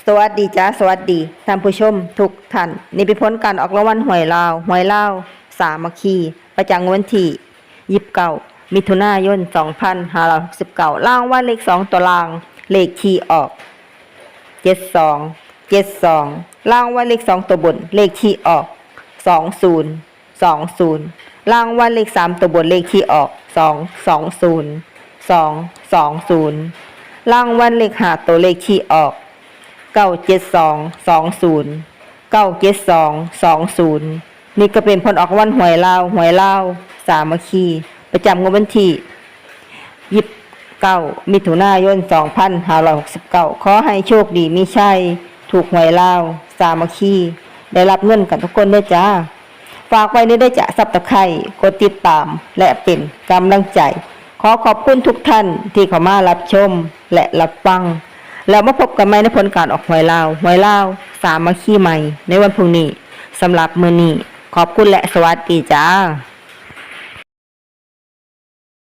ສະຫວັດດີຈ້າ ສະຫວັດດີທ່ານຜູ້ຊົມທຸກທ່ານ. ນີ້ເປັນຜົນການອອກລາງວັນຫວຍລາວ, ຫວຍລາວສາມັກຄີ ປະຈຳງວດວັນທີ ຊາວເກົ້າ ມິຖຸນາຍົນ ສອງພັນຫ້າຮ້ອຍຫົກສິບເກົ້າ. ລາງວັນເລກສອງຕົວລ່າງ ເລກທີ່ອອກ ເຈັດສອງ ເຈັດສອງ. ລາງວັນເລກສອງຕົວບົນ ເລກທີ່ອອກ ສອງສູນ ສອງສູນ. ລາງວັນເລກສາມຕົວບົນ ເລກທີ່ອອກ ສອງສອງສູນ ສອງສອງສູນ. ລາງວັນເລກຫ້າໂຕ ເລກທີ່ອອກ ເກົ້າເຈັດສອງ ສອງສູນ ເກົ້າເຈັດສອງ ສອງສູນ. ນີ້ກໍເປັນຜົນອອກລາງວັນຫວຍລາວ, ຫວຍລາວສາມັກຄີ ປະຈຳງວດວັນທີ ຊາວເກົ້າ ມິຖຸນາຍົນ ສອງພັນຫ້າຮ້ອຍຫົກສິບເກົ້າ. ຂໍໃຫ້ໂຊກດີມີໄຊ, ຖືກຫວຍລາວສາມັກຄີ ໄດ້ຮັບເງິນກັນທຸກຄົນເດີຈ້າ. ຝາກໄວ້ເດີເດີຈ້າ Subscribe ກົດຕິດຕາມ ແລະ ເປັນກຳລັງໃຈ. ຂໍຂອບຄຸນທຸກທ່ານທີ່ເຂົ້າມາຮັບຊົມ ແລະ ຮັບຟັງ. ແລ້ວມາພົບກັນໃໝ່ໃນຜົນການອອກຫວຍລາວ, ຫວຍລາວສາມັກຄີໃໝ່ໃນວັນພຸ່ງນີ້. ສຳລັບມື້ນີ້ ຂອບຄຸນ ແລະ ສະຫວັດດີຈ້າ.